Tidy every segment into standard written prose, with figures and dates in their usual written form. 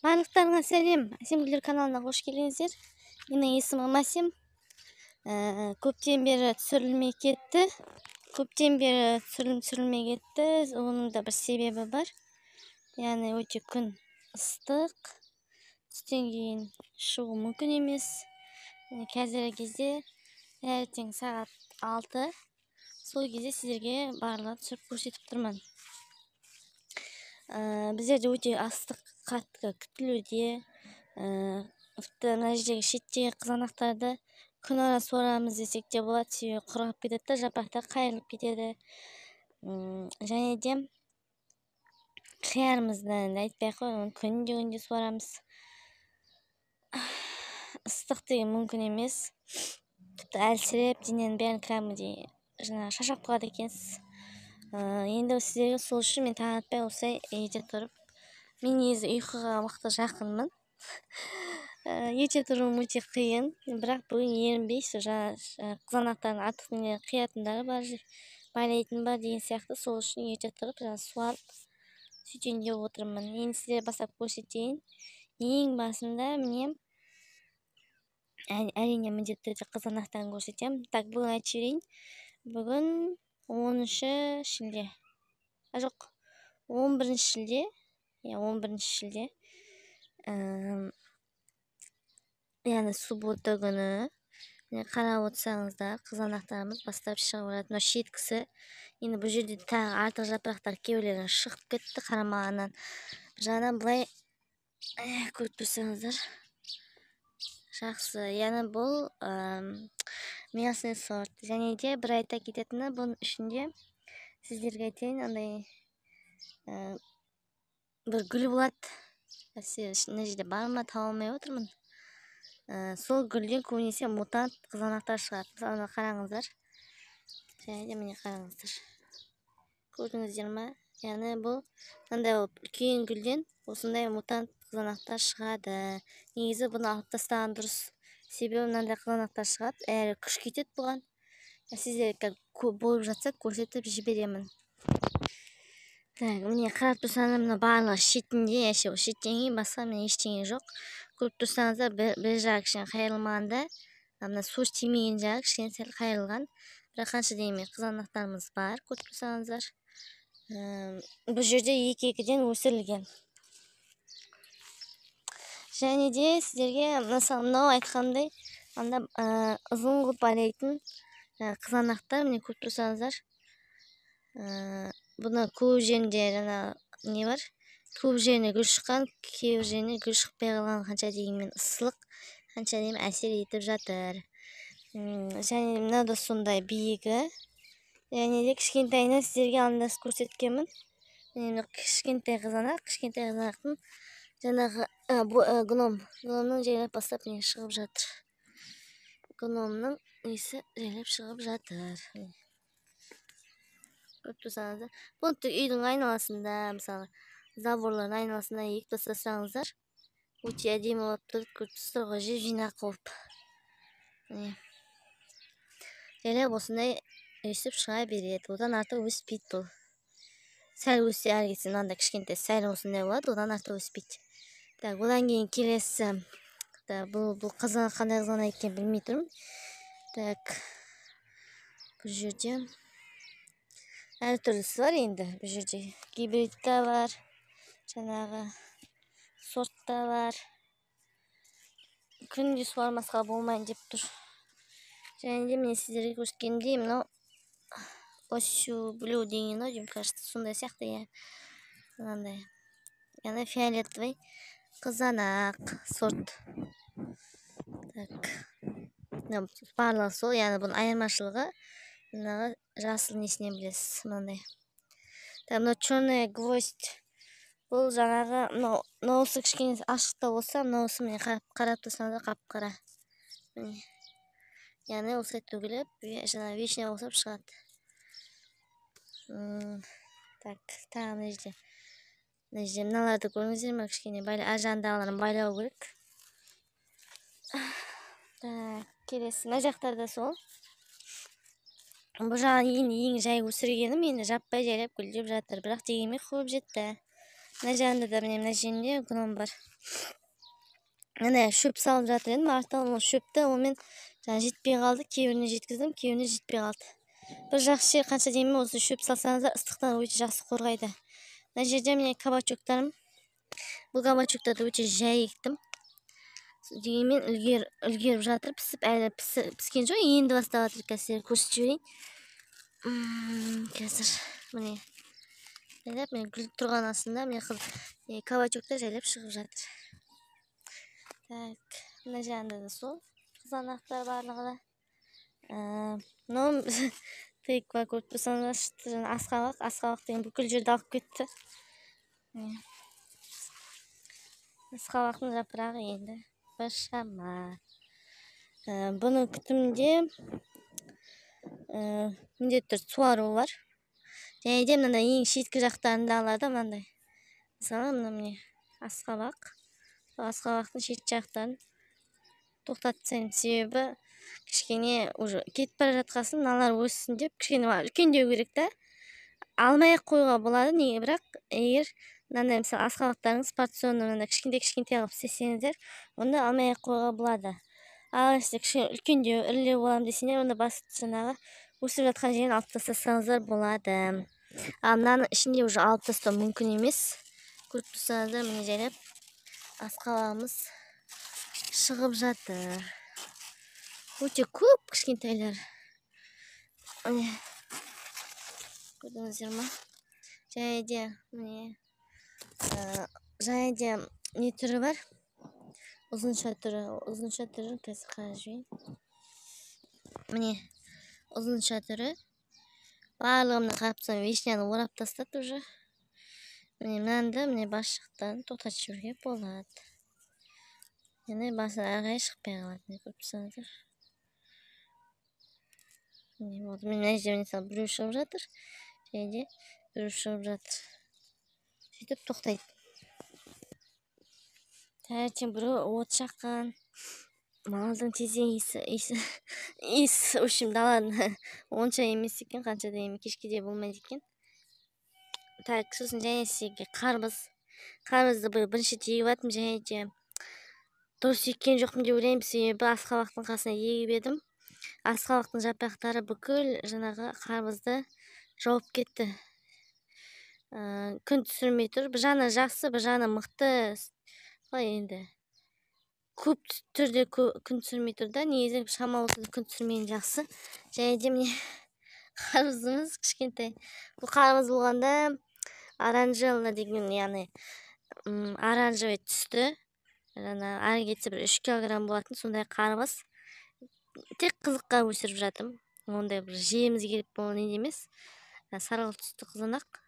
Барлықтарыңа сәлем! Әсем гүлдер каналына қош келдіңіздер. Менің есімім Әсем. Көптен бері түсірілмей кетті. Көптен бері түсірілім түсірілмей кетті. Оның да бір себебі бар. Яғни өте күн ыстық. Түстен кейін шығу мүмкін емес. Қазіргі кезде таңертең сағат 6. Сол кезде сіздерге барлығын түсіріп көрсетіп тұрмын. Біздерде өте ыстық қатты күтілуде. Тіпті мына жердегі шеттегі қызанақтарды күн ара суарамыз десек те болады, себебі құрғап кетеді да, жапырақтар қайырылып кетеді. Және де қиярымызды енді айтпай ақ қояйын, оны күнде күнде суарамыз. Ыстық деген мүмкін емес, тіпті әлсіреп дененің бәрін кәдімгідей жаңағы шаршап қалады екенсіз. Енді сіздерге сол үшін мен таң атпай осылай ерте тұрып, мен негізі ұйқыға мықты жақынмын. Ерте тұруым өте қиын, бірақ бүгін ерінбей сол жаңа қызанақтардың артық не қиятындары бар, байлайтын бар деген сияқты, сол үшін ерте тұрып жаңа суарып сөйтейін деп отырмын. Енді сіздерге бастап көрсетейін. Ең басында міне әрине міндетті түрде қызанақтан көрсетемін. Так, бүгін айтып жіберейін. Бүгін 10 шілде. А жоқ, 11 шілде. Иә, 11 шілде. Яғни суббота күні. Міне қарап отырсаңыздар, қызанақтарымыз бастап шығып жатыр. Мынау шеткісі. Енді бұл жерде тағы артық жапырақтар кейбіреулері шығып кетті қарамағынан. Бір жағынан былай көріп тұрсаңыздар жақсы. Яғни бұл мясный сорт. Және де бір айта кететіні, бұның ішінде сіздерге айтайын, андай бір гүл болады. Мына жерде бар ма, таба алмай отырмын. Сол гүлден көбінесе мутант қызанақтар шығады. Мысалы, мына қараңыздар. Және де міне қараңыздар. Көрдіңіздер ма? Яғни бұл мынандай болып үлкен гүлден осындай мутант қызанақтар шығады. Негізі бұны алып тастаған дұрыс. Себебі мынандай қызанақтар шығады, әрі күш кетеді бұған. Сіздерге көп болып жатса көрсетіп жіберемін. Так, міне қарап тұрсаңыздар, мына барлығы шетінде, әше шеттен кейін басқа міне ештеңе жоқ. Көріп тұрсаңыздар, бір жағы кішкене қайырылмаған да, мына су тимеген жағы кішкене сәл қайырылған. Бірақ қанша дегенмен қызанақтарымыз бар, көріп тұрсаңыздар. Бұл жерде екі-екіден өсірілген. Және де сіздерге мысалы мынау айтқандай, анда ұзын қылып байлайтын қызанақтар, міне көріп тұрсаңыздар. Бұны көп жерінде жаңа не бар? Көп жеріне гүл шыққан, кейбір жеріне гүл шықпай қалған, қанша дегенмен ыстық, қанша дегенмен әсер етіп жатыр. Және мынау да сондай биігі. Және де кішкентайынан сіздерге алдында көрсеткенмін. Міне кішкентай қызанақ, кішкентай қызанақтың жаңағы гном, гномның жайлап бастап міне шығып жатыр. Гномның несі жайлап шығып жатыр. Көріп тұрсаңыздар, бұны тек үйдің айналасында, мысалы, заборлардың айналасында егіп тастасаңыздар, өте әдемі болып тұрады, көріп тұрсыздар ғой, жеп жинақ қылып. Міне. Жайлап осындай өсіп шыға береді. Одан артық өспейді бұл. Сәл өссе әрі кетсе мынандай кішкентай сәл осындай болады, одан артық өспейді. Так, одан кейін келесі. Так, бұл қызанақ қандай қызанақ екенін білмей тұрмын. Так, бұл жерде әртүрлісі бар енді. Бұл жерде гибрид та бар, жаңағы сорт та бар. Күнде суармасқа болмайын деп тұр. Және де мен сіздерге көрсеткенімдей, мынау Осю Блю деген ау деймін, кажется, сондай сияқты, иә. Мынандай. Яғни фиолетовый қызанақ сорт. Так. Мына барлығы сол, яғни бұның айырмашылығы мынағы жасыл несінен білесіз, мынандай. Так, мынау черный гвоздь. Бұл жаңағы мынаусы кішкене ашықтау болса, мынаусы міне қарап тұрсаңыздар қап-қара. Міне. Яғни осылай төгіліп, жаңағы вишня ұқсап шығады. Так, тағы мына жерде. Мына жерде мыналарды көрдіңіздер ме? Кішкене ар жағындағыларын байлау керек. Так, келесі мына жақтарда сол. Бұл жағын ең жай өсіргенім, енді жаппай жайлап гүлдеп жатыр. Бірақ дегенмен көп жетті. Мына жағында да міне мына жерінде гном бар. Міне шөп салып жатыр едім, артынан ол шөпті онымен жаңа жетпей қалды, кейбіріне жеткіздім, кейбіріне жетпей қалды. Бір жақсы жері қанша дегенмен осы шөп салсаңыздар ыстықтан өте жақсы қорғайды. Мына жерде міне кабачоктарым. Бұл кабачоктарды өте жай ектім. Дегенмен үлгеріп жатыр, пісіп, әлі піскен жоқ, енді бастап жатыр. Қазір көрсетіп жіберейін. Қазір міне жайлап міне гүл тұрған астында міне кабачоктар жайлап шығып жатыр. Так, мына жағында да сол қызанақтар барлығы да. Мынау тыква көріп тұрсаңыздар, жаңа асқабақ, асқабақ деген бүкіл жерді алып кетті. Асқабақтың жапырағы енді біршама. Бұның күтімінде міндетті түрде суару бар. Және де мынандай ең шеткі жақтарында алады мынандай. Мысалы, мына міне асқабақ. Асқабақтың шет жақтарын тоқтатып тастаймын, себебі кішкене уже кетіп бара жатқасын мыналар өссін деп кішкене үлкендеу керек та. Алмай ақ қоюға болады, неге, бірақ егер мынандай мысалы асқабақтарыңыз порционный мынандай кішкентай кішкентай қылып істесеңіздер, онда алмай ақ қоюға болады. Ал если кішкене үлкендеу, ірілеу боламын десеңдер, онда бас жаңағы өсіп жатқан жерін алып тастасаңыздар болады. Ал мынаның ішінде уже алып тастау мүмкін емес. Көріп тұрсаңыздар, міне жайлап асқабағымыз шығып жатыр. Өте көп кішкентайлар. Міне көрдіңіздер ма? Және де міне, және де не түрі бар? Ұзынша түрі, ұзынша түрін қазір қарап жіберейін. Міне ұзынша түрі. Барлығын қарап тұрсам, вишняны орап тастады уже. Міне мынаны міне бас жақтан тоқтатып жіберуге болады. Яғни басы ары қарай шықпай қалады, міне көріп тұрсаңыздар. Міне болды. Міне мына жерде мысалы біреу шығып жатыр, және де біреу шығып жатыр. Сөйтіп тоқтайды. Таңертең біреу от жаққан, малдың тезегі иісі, иіс, в общем, даланың онша емес екен, қанша дегенмен кешке де болмайды екен. Так, сосын және сізге қарбыз. Қарбызды биыл бірінші рет егіп жатырмын, және де дұрыс еккен жоқпын деп ойлаймын, себебі асқабақтың қасына егіп едім. Асқабақтың жапырақтары бүкіл жаңағы қарбызды жауып кетті. Күн түсірмей тұр. Бір жағынан жақсы, бір жағынан мықты. Қалай енді? Көп түрде күн түсірмей тұр да, негізі шамалы түрде күн түсірмеген жақсы. Және де міне қарбызымыз кішкентай. Бұл қарбыз болғанда оранжевый деген, яғни, оранжевый түсті. Жаңа ары кетсе бір 3 килограмм болатын сондай қарбыз. Тек қызыққа өсіріп жатырмын. Ондай бір жеміз керек болған не емес. Сарғылт түсті қызанақ.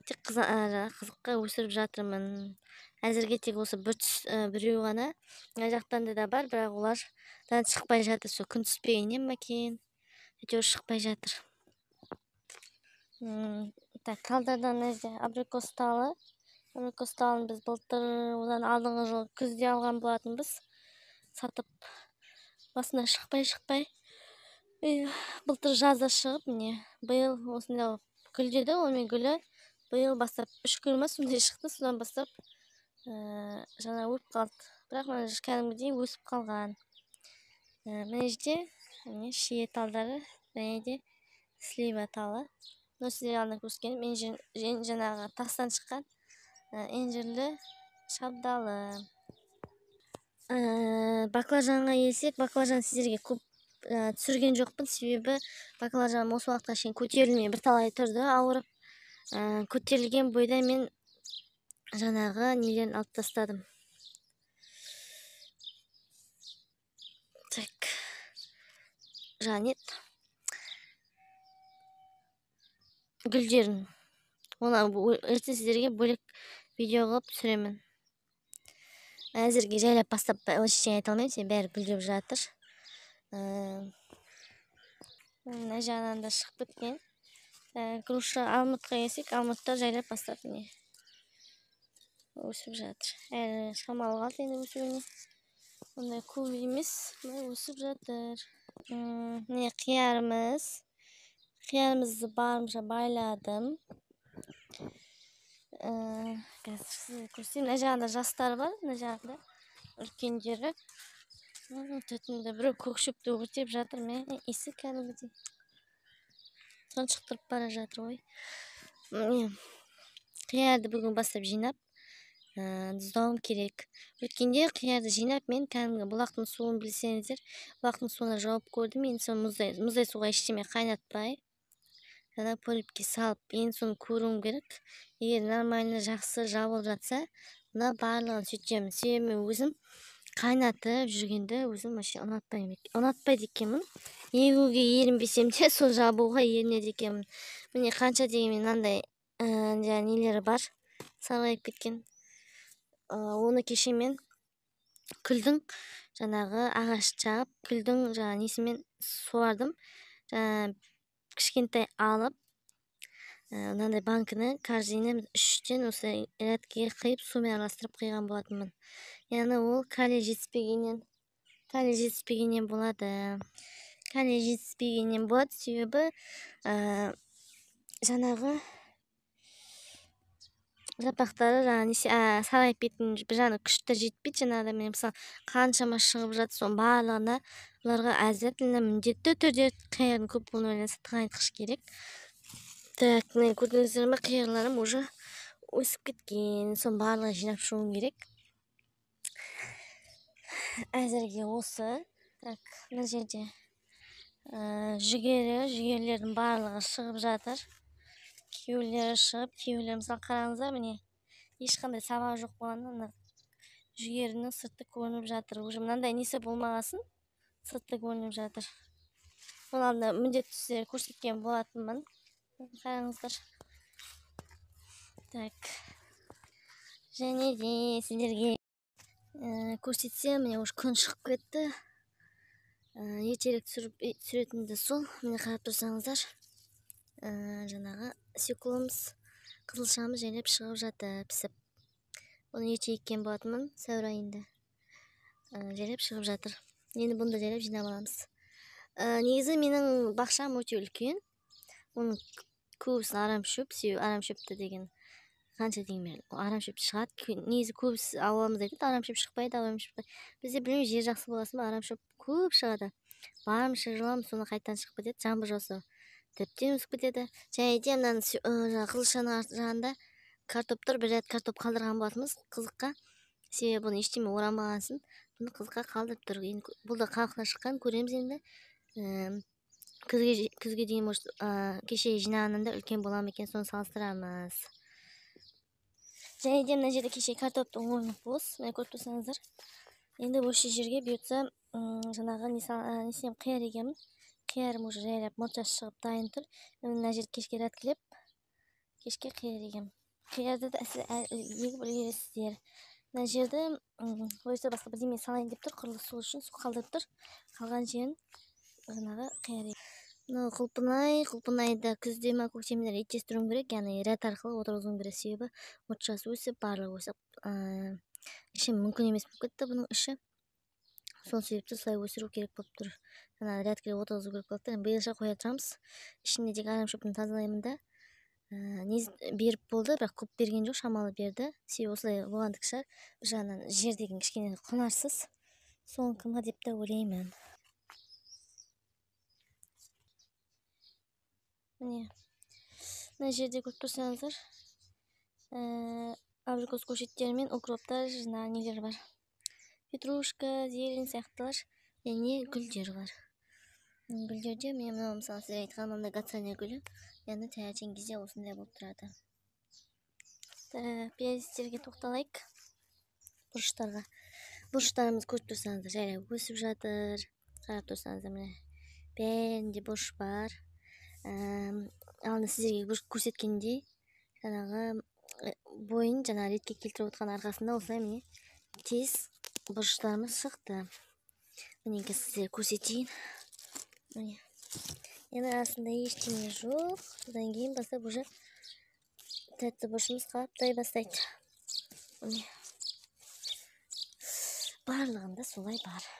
Тек жаңа қызыққа өсіріп жатырмын. Әзірге тек осы бір түс, біреу ғана. Мына жақтан да бар, бірақ олардан шықпай жатыр. Сол күн түспегеннен ме екен? Әйтеуір шықпай жатыр. Так, талдардан мына жерде абрикос талы. Абрикос талын біз былтыр, одан алдыңғы жылы күзде алған болатынбыз. Сатып басына шықпай-шықпай. Былтыр жазда шығып, міне, биыл осындай гүлдеді, онымен гүлі биыл бастап 3 гүл ма сондай шықты, содан бастап, жаңа өліп қалды. Бірақ мына жер кәдімгідей өсіп қалған. Мына жерде міне шие талдары және де слива талы. Мынау сіздер алдында көрсеткенім жаңағы тастан шыққан, инжирлі шабдалы. Баклажанға келсек, баклажан сіздерге көп, түсірген жоқпын, себебі баклажан осы уақытқа шейін көтерілмей бірталай тұрды ауырып. Көтерілген бойда мен жаңағы нелерін алып тастадым. Так, жаңа гүлдерін. Оны ертең сіздерге бөлек видео қылып түсіремін. Әзірге жайлап бастап ештеңе айта алмаймын, себебі бәрі гүлдеп жатыр. Мына жағынан да шығып кеткен. Груша, алмұртқа келсек, алмұрттар жайлап бастап міне өсіп жатыр. Әлі шамалы қалды енді өсуіне. Ондай көп емес, мына өсіп жатыр. Міне қиярымыз. Қиярымызды барынша байладым. Қазір сізге көрсетейін. Мына жағында жастары бар, мына жағында үлкендері. Түтінді біреу көк шөпті өртеп жатыр, мә, иісі кәдімгідей тұншықтырып бара жатыр ғой. Міне, қиярды бүгін бастап жинап, тұздауым керек. Өткенде қиярды жинап, мен кәдімгі бұлақтың суын білсеңіздер, бұлақтың суына жауып көрдім. Енді соны мұздай суға ештеме қайнатпай, жаңа полипке салып, енді соны көруім керек. Егер нормально жақсы жабылып жатса, мына барлығын сөйтемін. Себебі мен өзім қайнатып жүргенді өзім вообще ұнатпайды екенмін. Егуге ерінбесем де, сол жабуға ерінеді екенмін. Міне, қанша дегенмен мынандай жаңа нелері бар, сарғайып кеткен. Оны кеше мен күлдің жаңағы ағаш жағып, күлдің жаңа несімен суардым. Жаңа кішкентай алып, мынандай банкіні, корзина үштен осы рядкеге қиып, сумен араластырып құйған болатынмын. Яғни ол калий жетіспегеннен болады. Калий жетіспегеннен болады, себебі жаңағы жапырақтары жаңа несе, сарғайып кеткен, бір жағынан күшті жетпейді. Жаңағыдай міне, мысалы, қаншама шығып жатыр, соның барлығына бұларға обязательно міндетті түрде қиярдың көп болуына байланысты тыңайтқыш керек. Так, міне, көрдіңіздер ме, қиярларым уже өсіп кеткен, соның барлығын жинап шығуым керек. Әзірге осы. Так, мына жерде, жүгерілердің барлығы шығып жатыр. Күйеулері шығып, күйеулері, мысалы, қараңыздар, міне, ешқандай сабағы жоқ болғанда мына жүгерінің сырты көрініп жатыр. Уже мынандай несі болмағасын сырты көрініп жатыр. Оның алдында міндетті сіздерге көрсеткен болатынмын. Қараңыздар. Так. Және де сіздерге көрсетсем, міне, уже күн шығып кетті. Ертерек түсіретінді сол. Міне, қарап тұрсаңыздар, жаңағы свекломыз, қызылшамыз жайлап шығып жатыр, пісіп. Бұны ерте еккен болатынмын, сәуір айында. Жайлап шығып жатыр. Енді бұны да жайлап жинап аламыз. Негізі менің бақшам өте үлкен. Оның көбісі арам шөп, себебі арам шөпті деген қанша дегенмен арам шөп шығады. Негізі көбісі ауламызда айтады, арам шөп шықпайды, арам шөп шықпайды. Бізде білмеймін, жер жақсы болғасын ба, арам шөп көп шығады. Барынша жыламыз, соны қайтадан шығып кетеді. Жаңбыр жауса тіптен өсіп кетеді. Және де мынаның жаңағы қызылшаның арт жағында картоп тұр. Бір рет картоп қалдырған болатынбыз қызыққа. Себебі бұны ештеме орамағансын, бұны қызыққа қалдырып тұр. Енді бұл да қалқына шыққан, көреміз енді. Күзге дейін, может, кеше жинағаннан да үлкен бола ма екен, соны салыстырамыз. Және де мына жерде кеше картоптың орны бос, міне көріп тұрсаңыздар. Енді осы жерге бұйыртса, жаңағы несем қияр егемін. Қиярым уже жайлап мұртшасы шығып дайын тұр. Мен мына жерді кешке рәткілеп, кешке қияр егемін. Қиярды да егіп үлгересіздер. Мына жерді, бұйыртса басқа бірдеме салайын деп тұр, құрылыс сол үшін су қалдырып тұр. Қалған жерін жаңағы қияр егемін. Мынау құлпынай, құлпынайды күзде ма көктемде реттестіруім керек, яғни рәт арқылы отырғызуым керек, себебі мұртшасы өсіп, барлығы өсіп, іші мүмкін емес болып кетті бұның іші. Сол себепті солай өсіру керек болып тұр. Жаңағы рәткілеп отырғызу керек болып тұр. Енді биылша қоя тұрамыз. Ішінде тек арам шөпін тазалаймын да. Негізі беріп болды, бірақ көп берген жоқ, шамалы берді. Себебі осылай болғандық шығар. Бір жағынан жер деген кішкене құнарсыз. Соны кімге деп те ойлаймын. Міне, мына жерде көріп тұрсаңыздар, абрикос көшеттері мен укроптар, жаңағы нелер бар. Петрушка, зелень сияқтылар, және гүлдер бар. Гүлдерде мен мынау, мысалы, сізге айтқан мынандай гацания гүлі, яғни таңертең кезде осындай болып тұрады. Так, перістерге тоқталайық. Бұрыштарға. Бұрыштарымыз көріп тұрсаңыздар, жайлап өсіп жатыр. Қарап тұрсаңыздар, міне, бәрінде бұрыш бар. Алдында сіздерге бұрыш көрсеткендей, жаңағы бойын жаңа ретке келтіріп отқан арқасында осылай міне тез бұрыштарымыз шықты. Міне, қазір сіздерге көрсетейін. Міне. Енді арасында ештеңе жоқ. Содан кейін бастап уже тәтті бұрышымыз қаптай бастайды. Міне. Барлығында солай бар.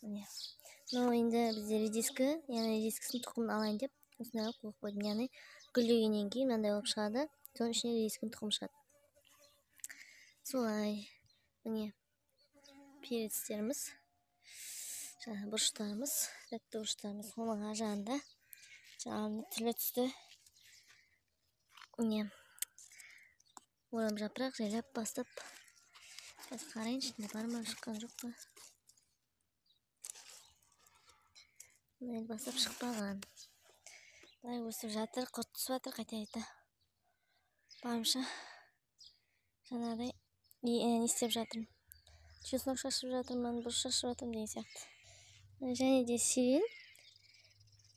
Міне. Мынау енді бізде редиска, яғни редискасының тұқымын алайын деп осындай қылып қойып қойдым. Яғни Гүлдегеннен кейін мынандай болып шығады. Соның ішіне редискінің тұқымы шығады. Солай. Міне перецтеріміз, жаңағы бұрыштарымыз, тәтті бұрыштарымыз. Оның ар жағында жаңағы түрлі түсті не орам жапырақ жайлап бастап. Қазір қарайын, ішінде бар ма, шыққан жоқ па. Мына бастап шықпаған. Былай өсіп жатыр, құрт түсіп жатыр қайта-қайта. Барымша жаңағыдай не істеп жатырмын. Чеснок шашып жатырмын, бұрыш шашып жатырмын деген сияқты. Және де сирень.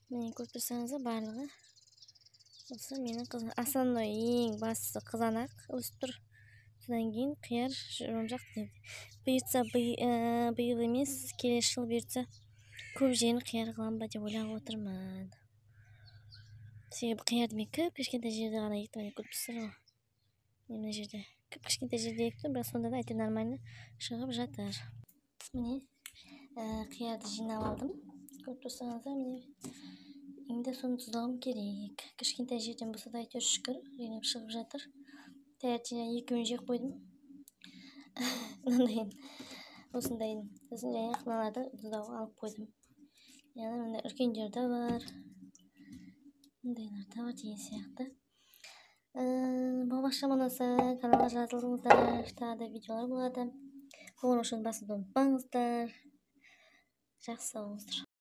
Міне көріп тұрсаңыздар, барлығы осы менің қызым. Основной ең бастысы қызанақ өсіп тұр. Содан кейін қияр, жомжақ дейді. Бұйыртса биыл емес, келесі жылы бұйыртса көп жерін қияр қыламын ба деп ойлап отырмын. Себебі қиярды мен кіп кішкентай жерде ғана ектім, міне көріп тұрсыздар ғой. Міне мына жерде кіп кішкентай жерде ектім, бірақ сонда да әйтеуір нормально шығып жатыр. Міне қиярды жинап алдым. Көріп тұрсаңыздар, міне енді соны тұздауым керек. Кішкентай жерден болса да әйтеуір шүкір, жинап шығып жатыр. Таңертең екеуін жеп қойдым. Мынандайын, осындайын. Сосын және мыналарды тұздауға алып қойдым. Яғни мындай үлкендер де бар, мындайлар да бар деген сияқты. Бау-бақшам ұнаса, каналға жазылыңыздар, тағы да видеолар болады. Қоңырау басуды ұмытпаңыздар. Жақсы болыңыздар.